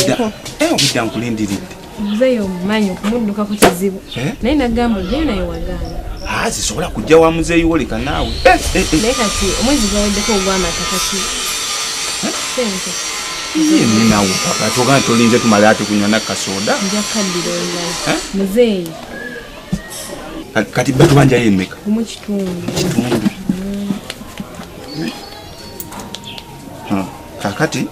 Obwedda eh, nkulindiridde. Muzeeyi omumanyi okumuddukako kizibu. Eh? Naye nagamba ojjayo naye wagaana. Ah, sisobola kujja wa muzeeyi wo leka naawe. Eh, eh, eh. Naye kati omwezi gwaweddeko ogw'amata kati. Sente. Ye ninawo papa toga tolinze tumale ate kunywa nakasoda. Nja kukaddira olulala. Muzeeyi. Kati batubanjayo emmeka? Gumu kitundu. Kitundu. Kakati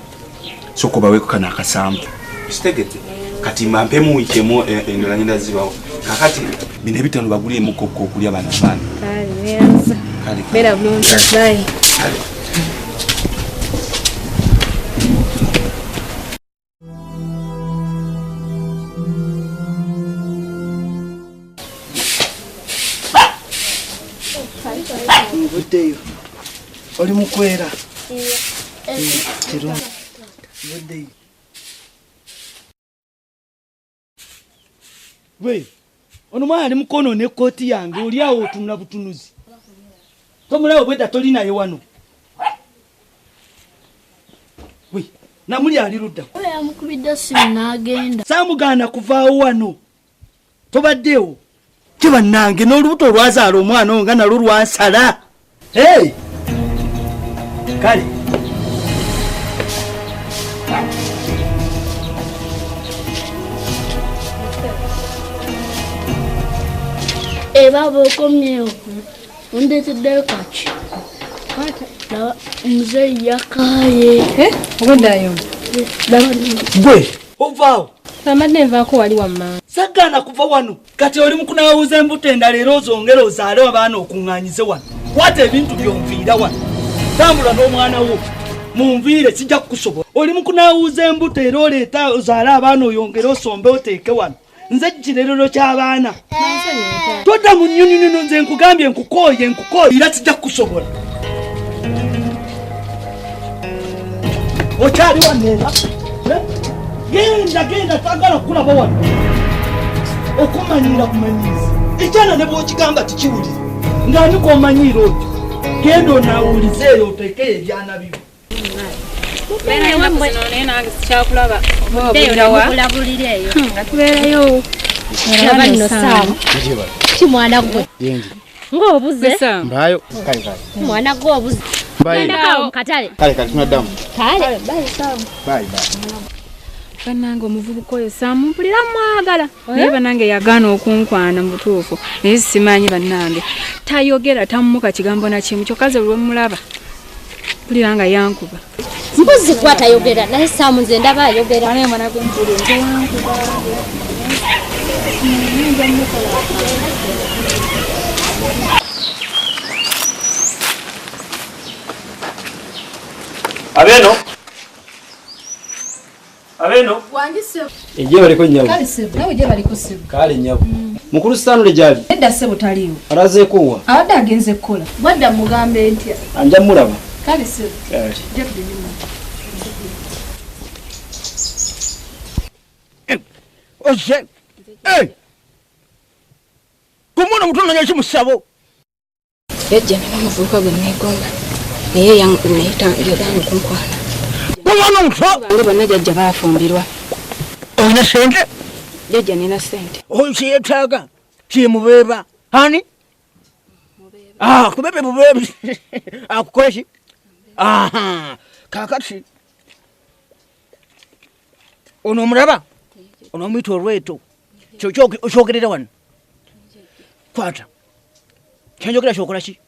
sooka obaweeko kano akasambu kitegedde kati mampemu wiiki emu eh, endala ngenda zibawo kakati bino ebitano baguliremu kokko okulya bano abaana. Kale, beera bulungi. Bye. Kale. Nvuddeyo. Oli mukwera? Kirungi. Nvuddeyo. We, ono mwana ali mukono n'ekkooti yange oli awo otunula butunuzi. Tomulaba obwedda toli naye wano. We, namuli ali ludda. Oyo yamukubidde essimu n'agenda. Saamugaana kuvaawo wano. Tobaddeewo. Ki bannange n'olubuto olwazaala omwana oyo nga nalwo lwansala. Hey! Kale. Eba okomyewo ondeeteddeyo kaki laba muzeeyi yakaaye. Eh, obweddayo. Gwe ovaawo. Amadde nvaako wali wamma. Sagaana kuva wano. Kati oli mukunaawuza embuto endala era ozongere ozaale abaana okuŋŋaanyize wano. Kwata ebintu byonviira wano. Tambula n'omwana wo. Munviire sijja kukusobola. Oli mukunaawuza embuto era oleeta ozaale abaana oyongere osombe oteeke wano. Nze kirerero ky'abaana. Todda mu nnyunyunyu nze nkugambye nkukooye nkukooye era sijja kukusobola. Okyali wano era? Eh? Genda genda tagala kukulaba wano. Okumanyiira kumanyiiza. Ekyana ne bw'okigamba tikiwulira. Ng'ani gw'omanyiira otyo? Genda onaawulize eyo oteekeyo ebyana byo. Kimwana gwe ng'obuze Mbayo. Kale kale. Mwana gwe obuze. Mbayo. Gendako mu katale. Kale kale tunaddamu. Kale. Bye bye. Bannange omuvubuka oyo Saamu mpulira mwagala naye bannange yagaana okunkwana mu butuufu naye simanyi bannange tayogera tammuka kigambo na kimu kyokka ze lwe mulaba mpulira nga yankuba. Mbuzi gwe atayogera naye Saamu nze ndaba ayogera. Naye mwana gwe mpulira nze yankuba. Abeno. Abeno. Wangi ssebo. Ejje baliko nnyabo. Kale ssebo, nawe gye baliko ssebo. Kale nnyabo. Mukulu Stanley gyali? Nedda ssebo taliiwo. Alazeeko wa? Abadde agenze kukola. Bwadda mugambe ntya? Anja mulaba. Kale ssebo. Kale. Jja tugende mu. Ozze. Eh! Ku mwana omuto onoonya ki mu ssabo? Jjajja nina omuvubuka gwe neegomba naye yagaana okunkwana. Omwana omuto? Bange bonna jjajja baafumbirwa. Olina ssente? Jjajja nina ssente. Oyo kye yeetaaga kyemubeeba. Ani? Ah, kubebe bubeebi. Akukole ki? Aha. Kaakati ono omulaba? Ono omuyita olweto. Kyogerera wano. Kwata. Kyenjogera kyokola ki?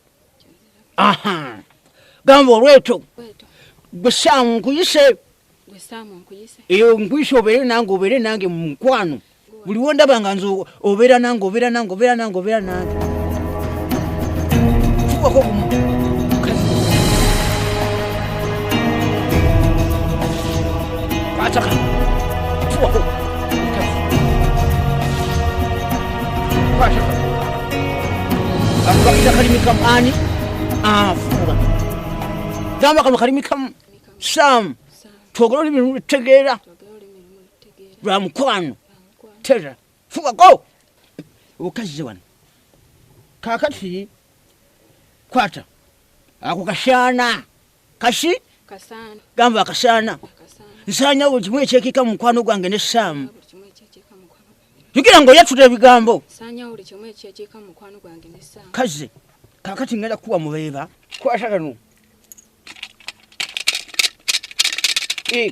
Aha. Gamba olweto. Gwe Saamu nkuyise. Eyo nkuyise obeere nange obeere nange mu mukwano. Buli wondaba nga nze obeera nange obeera nange obeera nange obeera nange. Fuwako gumu. Kwata kano. Fuwako. Kwata kano. Kano bakita kalimi kamu ani? Ah, fuwa. Gamba kano kalimi kamu. Sam. Twogera olulimi lutegeera. Lwa mukwano. Tera. Fuwako. Obukazzi wano. Kaakati kwata. Ako kashaana. Kashi? Kasaana. Gamba akasaana. Nsaanyawo buli kimu ekyekika mu mukwano gwange ne Saamu. Jjukira ng'oyatula ebigambo. Nsaanyawo buli kimu ekyekika mu mukwano gwange ne Saamu. Kaze, kaakati ngenda kukuwa mubeeba. Kwata kano.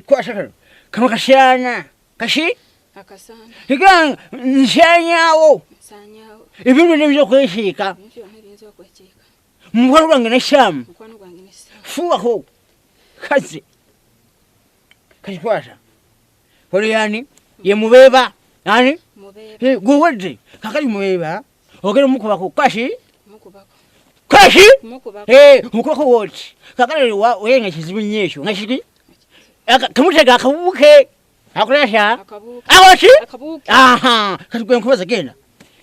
Kwata kano. Kano kasaana. Kashi? Akasaana. Jjukira nsaanyaawo. Nsaanyaawo. Ebintu byonna ebiyinza okwekiika. Ebintu byonna ebiyinza okwekiika. Mu mukwano gwange ne Saamu. Mukwano gwange ne Saamu. Fuwako. Kaze. Kakikwata. Oli yani? Ye mubeeba. Ani? Mubeeba. Guwedde. Kakati mubeeba. Ogenda mukubako. Kashi? Mukubako. Kashi? Mukubako. Mukubako woti. Kakati oyenga kizibu nnyo ekyo. Nga kiki? Kamutega akabuuke. Akolesha? Akabuuke. Akoki? Akabuuke. Aha. Kati gwe nkubaza genda.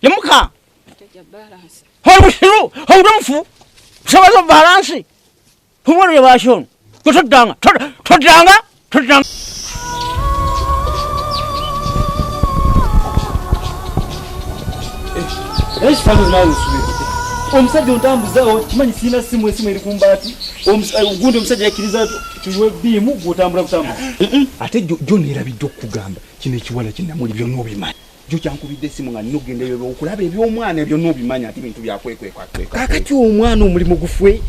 Yemuka. Jjajja balance. Oli musiru. Oli mufu. Kusabaza balance. Omwana oyo lwaki ono? Gwe toddanga. Toddanga. Toddanga. Era kifaananyi naawe nsubira. Omusajja ontambuza kimanyi sirina ssimu, esimu eri ku mbaati. Gundi omusajja yakkiriza tuwe bbiimu gw'otambula butambuza. Ate jo neerabidde okukugamba kino ekiwala kye namuli byonna obimanyi. Jo kyankubidde essimu nga nina okugenda eyo okulaba eby'omwana byonna obimanyi ate bintu byakwekwekwakweka. Kaakati omwana omulimu gufwe.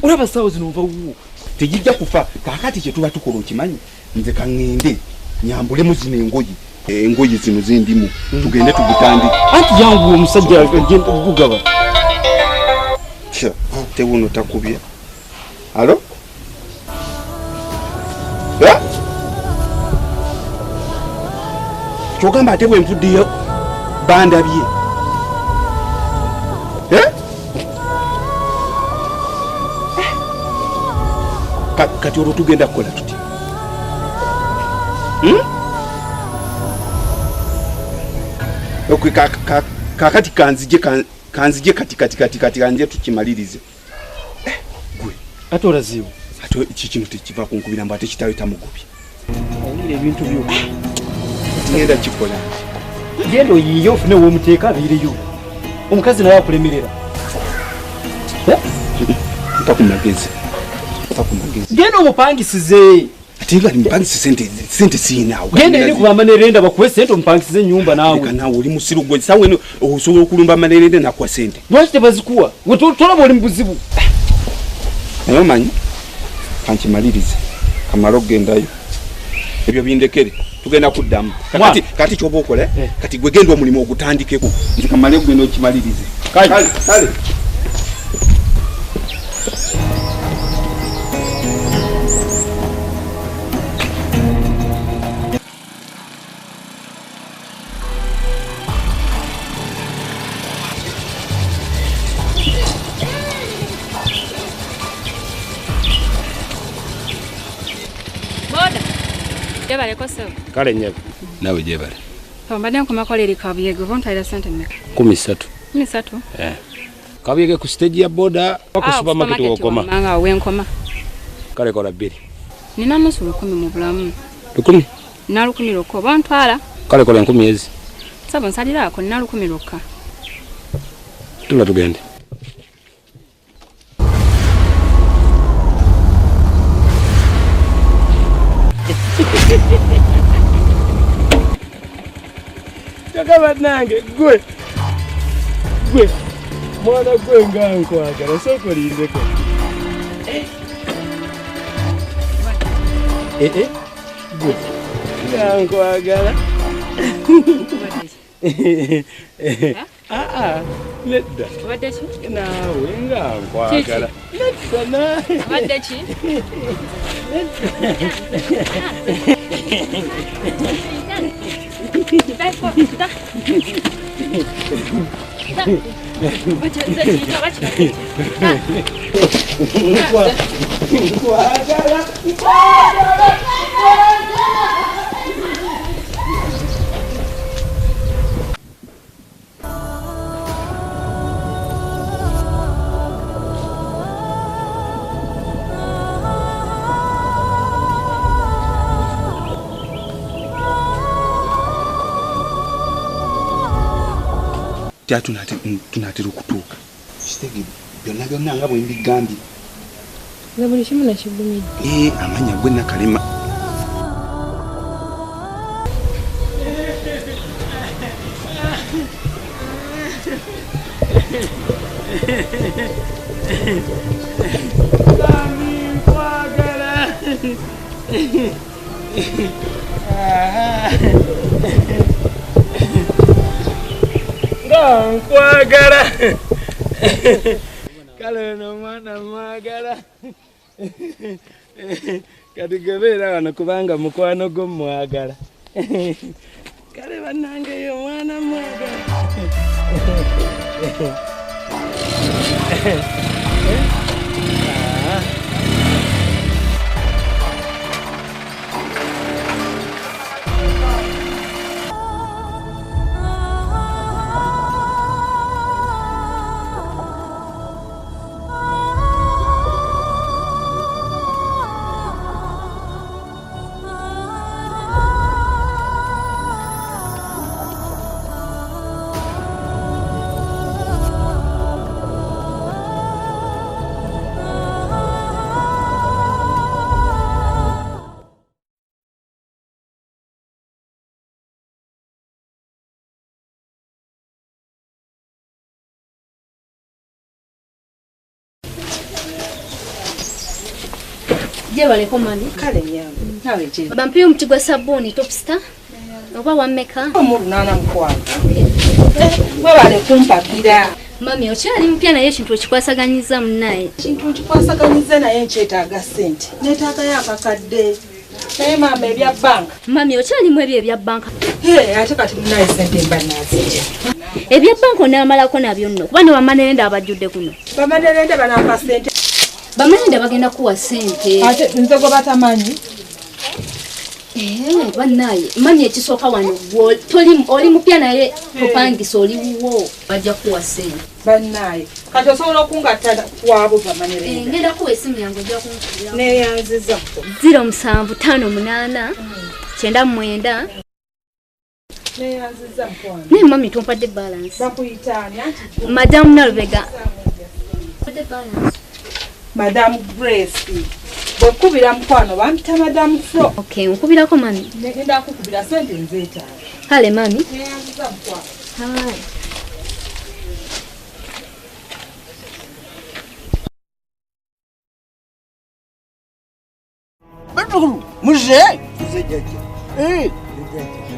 Olaba ssaawa zino nva wuwo. Tegijja kufa. Kaakati kye tuba tukola okimanyi nze kaŋŋende nyambulemu zino engoye. Engoye zino zendimu tugende tugutandike. Anti yanguwa omusajja agenda okugaba. Kya tewuno takubye. Alo? Kyogamba ate bwe nvuddeyo bandabye. Kati olwo tugenda kukola tutya? Okay, kakati kanzije kati kati kati kati kanje tukimalirize. Gwe. Ate olazibu. Ate kino tekiva ku nkubira mbu ate kitaawe tamugobye. Owulira ebintu byo. Ngenda kikola. Genda oyiiye ofune w'omuteeka abeereyo. Omukazi naye akulemerera. Mpa ku magezi. Mpa ku magezi. Genda omupangisize. Ate nga mpangisa sente siinaawo. Genda eri kubamba nerenda bakuwe sente omupangisize ennyumba naawe. Leka naawe oli musiru gwe sawa eno osobola okulumba manerende nakuwa sente. Lwaki tebazikuwa? Gwe tolaba oli mu buzibu. Naye omanyi kankimalirize kamale okugendayo. Ebyo bindekere tugenda kuddamu. Kati kyoba okola kati gwe genda omulimu ogutandikeko nze kamale okugenda okimalirize. Kale kale. Kale nnyabo. Naawe gyebale. Mbadde nkomako leero Kabuyege, oba ontwalira ssente mmeka? 13. 13? Kabuyege ku stage ya boda ku supermarket wokoma. Manga wenkoma. Kale kola 2. Nina nusu 10 mu bulamu. 10? Nina 10 lwokka, oba ontwala? Kale kola 10 ezi. Ssebo nsaliraako nina 10 lwokka. Tula tugende. Kyokka bannange gwe gwe mwana gwe nga nkwagala sooka olindeko. Gwe nga nkwagala. Nedda. Obadde ki? Naawe nga nkwagala. Nedda naawe. Obadde ki? Tunatera okutuuka. Kitegere byonna byonna nga bwe mbigambye. Nze buli kimu nakigumidde. Ee, amanya gwe Nakalema. Nga nkwagala. Kale ono omwana mwagala. Kati gebeera wano kubanga mukwano gwo mwagala. Kale bannange eyo omwana mwagala. Jebaleko mami. Kale nyambo. Nawe je. Bampiyo omuti gwa sabbuuni Topstar. Oba wammeka? Omunaana mukwano. Webale kumpagira. Mami okyali mupya naye ekintu okikwasaganyiza munnaye. Ekintu nkikwasaganyiza naye nkyetaaga ssente. Neetaagayo akakadde. Naye maama ebya bbanka. Mami okyalimu ebyo ebya bbanka. Ate kati munnaye ssente mba naazitya. Ebya bbanka onaamalako nabyo nno kuba ne bamanerenda abajjudde kuno. Bamanerenda banampa ssente. Bamanerenda bagenda kuwa ssente. Ate nze gwe batamanyi. Bannaye mami ekisooka wano oli mupya naye topangisa oli wuwo bajja kuwa ssente. Bannaye kati osobola okungatta kwabo bamanerenda. Ngenda kuwa essimu yange ojja kunkubira. Neeyanziza. 0758 99. Neeyanziza mukwano. Naye mami tompadde balance. Bakuyita ani anti? Madamu Nalubega. Mpadde balance. Madam Grace. Bwekubira mukwano bampita Madam Fro. Okay, nkubirako mami. Ngenda kukubira ssente nzeetaaga. Kale mami. Neeyanziza mukwano. Hai. Batukulu, muze? Muze jjajja.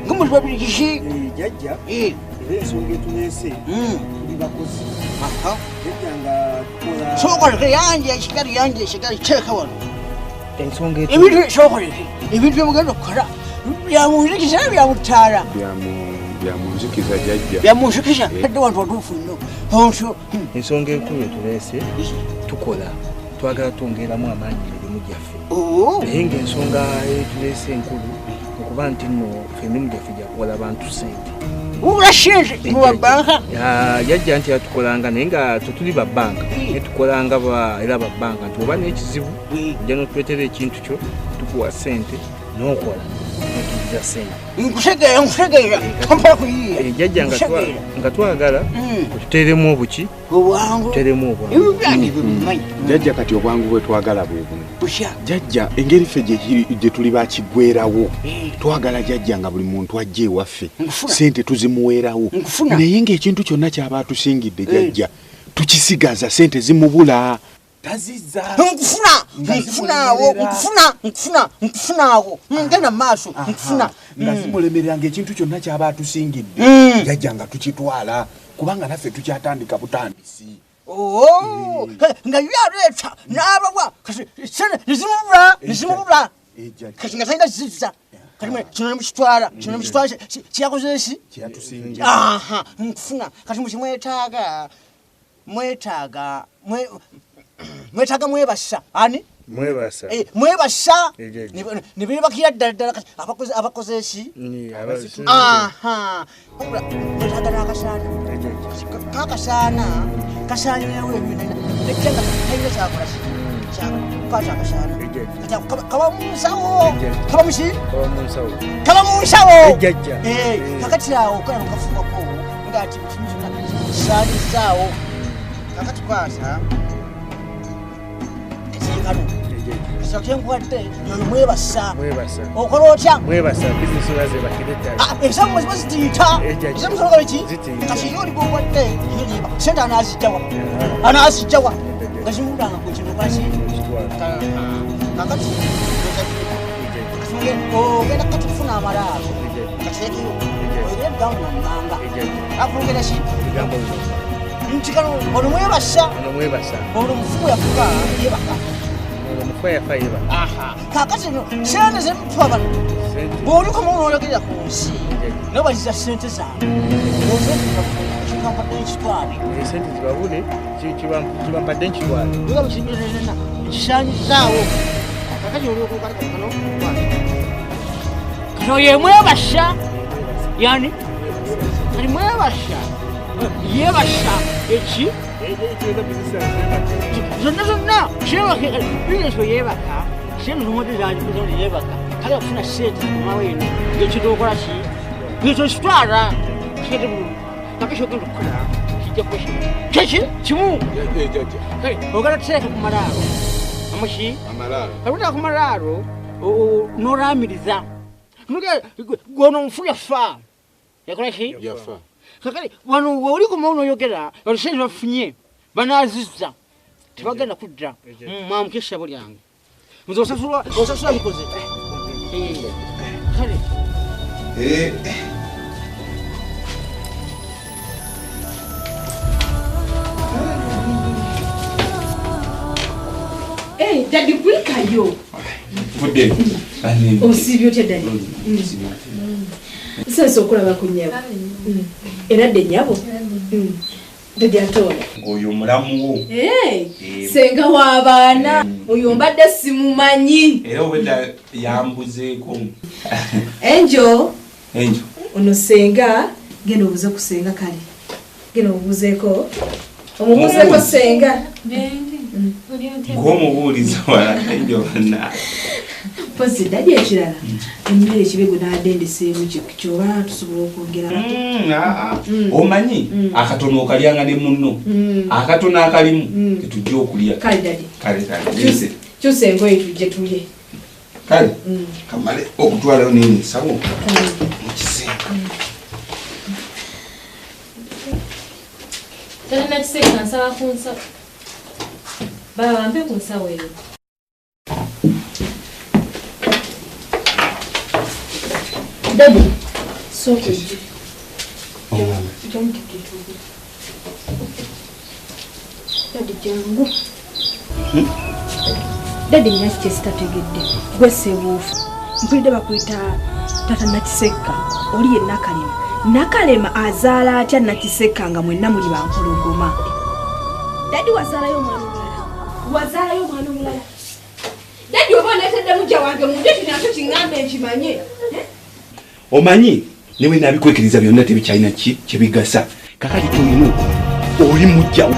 Nga muli babiri kiki? Jjajja. Era ensonga etuleese tuli bakozi. Jjajja nga tukola. Sookoleke yange ekigali yange ekigali teeka wano. Ensonga ebintu sookoleke ebintu byemugenda okukola byamunzikiza bya mutaala. Byamunzikiza jjajja. Byamunzikiza tadde wantu watuufu nnyo. Ensonga enkulu etuleese tukola twagala twongeramu amaanyi emirimu gyaffe. Naye ng'ensonga etuleese enkulu okuba nti nno ffe emirimu gyaffe gyakuwola bantu ssente. Wabula ssente mu babbanka? Jjajja nti yatukolanga naye nga tetuli babbanka naye tukolanga era babbanka nti oba n'ekizibu ojja n'otuleetera ekintu kyo tukuwa ssente n'okola n'otuliza ssente. Nkutegeera nkutegeera tompala kuyiiya. Jjajja nga twagala otuteeremu obuki? Obwangu. Tuteeremu obwangu. Ebyo byange bimanyi. Jjajja kati obwangu bwe twagala bwe buno. Jjajja engeri ffe gye tuli bakiggwerawo twagala jjajja nga buli muntu ajja ewaffe ssente tuzimuweerawo naye ng'ekintu kyonna ky'aba atusingidde jjajja tukisigaza ssente zimubula. Tazizza. Nkufuna nkufunaawo nkufuna nkufuna nkufunaawo ngenda mu maaso nkufuna. Nga zimulemerera ng'ekintu kyonna ky'aba atusingidde jjajja nga tukitwala kubanga naffe tukyatandika butandisi. Nga yaleeta n'abawa kati ssente nezimubula nezimubula kati nga talina zizza kati kino nemukitwala kino nemukitwala kyeyakoze eki? Kyeyatusingira. Nkufuna kati mukimwetaaga mwetaaga mwetaaga mwebasa ani? Mwebasa. Mwebasa ne beebakira ddala ddala kati abakoze eki? Mwetaaga n'akasaana kakasaana kasaanirawo ebintu nekira nga talina kyakola ki? Kwata akasaana kaba mu nsawo kaba muki? Kaba mu nsawo. Kakati awo okola mukafubako ng'ati kimu kyonna kisaanizaawo kakati kwata Kano ekisabo kyenkuwadde yoyo mwebasa. Okola otya? Ensawo mwe ziba zitiyita. Ensawo zikola ki? Kati ye oli gw'owadde ye yeba. Sente anaazijjawa? Anaazijjawa? Nga zimudanga ku kino kwaki? Kakati ogenda kati kufuna amalaalo kateekeyo oyogere ebigambo wammanga. Akwogera ki? Nti kano ono mwebasa. Ono mufu yafuka yebaka. Kakati no sente zemutuwa bano bw'olikomawo n'oyogerera ku nsi naye baliza sente zange kikampadde nkitwale. Sente zibabule kibampadde nkitwale. Nkisaanyizaawo. Kakati olyokukalekano kano ye mwebasa yani kali mwebasa yebasa eki zonna zonna bizinesi yebaka sente zomwadde zazikoze yebaka kale okufuna sente zikomawo eno ng'ekintu okola ki ng'ekyo kitwala kigende bulungi kati kyogenda okukola kijja kuba kimu kiki kimu kale ogenda kuteeka ku malaalo amuki kale oteeka ku malaalo n'olaamiriza gono omufu yafa yakola ki kakale wano oli komawo n'oyogera sente bafunye banaazizza tebagenda kudda mwamuka essabo lyange nze osasula bikoze kale. Daddy kulikayo. Osiibye otya Daddy? Nsanyuse okulaba ku nnyabo. Era dde nnyabo. Daddy Antonia. Oyo mulamu wo. Ssenga w'abaana. Oyo mbadde simumanyi. Era obwedda yambuzeeko. Angel. Angel. Ono ssenga genda obuuze ku ssenga kale. Genda obuuzeeko. Omubuuzeeko ssenga. Ng'omubuuliza wala Angel banna. Mpozi Daddy ekirala emmere ekibe gwe nabadde ndeseemu kyoba tusobola okwongera. Omanyi akatono okalyanga ne munno. Akatono akalimu tetujja okulya. Kale Daddy. Kale kale. Kyusa engoye tujje tulye. Kale kamale okutwalayo nini ensawo mu kisenge. Talina kisenge nsaba ku nsawo. Baba mpe ku nsawo eyo. Daddy, sooka ojje. Daddy jangu. Daddy nina kye sitategedde. Gwe Ssebuufu. Mpulidde bakuyita taata Nakisekka. Oli ye Nakalema. Nakalema azaala atya Nakisekka nga mwenna muli bampologoma? Daddy wazaalayo omwana omulala. Wazaalayo omwana omulala. Daddy oba oneetedde muggya wange mu nju ekyo nakyo kiŋŋambe nkimanye. Omanyi newe nabikwekiriza byonna tebikyalina kyebigasa. Kakati kyolina okukola oli mujjawo.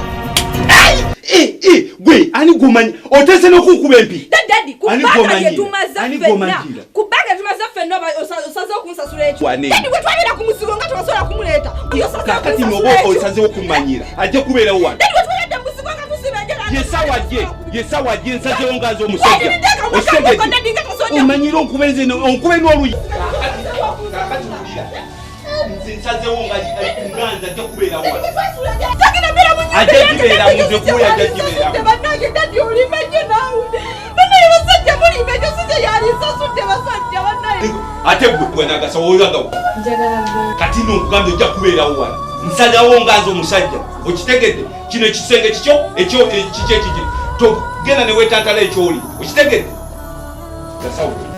Gwe ani gwomanyi oteese n'okunkuba empi? Daddy kubanga lye tumaze ffenna. Kubanga tumaze ffenna osazeewo okunsasula ekyo. Daddy bwe twabeera ku muzigo nga tebasobola kumuleeta. Kakati n'oba osazeewo okumanyira ajja kubeerawo wano. Daddy bwe twabeera mu muzigo nga tusiba enjala. Yesawa gye nsazeewo nga nze omusajja. Okitegedde? Omanyire onkuba nze onkube n'oluyi. Nze nsazeewo nga nze ajja kubeerawo wano. Ajja gibeeramu nze kuwulira ajja gibeeramu. Bannange Daddy olimba nnyo naawe. Bannaye basajja mulimba ekyo si kye yali nsasudde basajja bannaye. Ate gwe gwe nagasawo oyagawo. Kati nno nkugambye ojja kubeerawo wano. Nsalawo nga nze omusajja. Okitegedde? Kino ekisenge kikyo ekyo kiki ekiki. Togenda ne weetantala ekyoli. Okitegedde? Gasawo.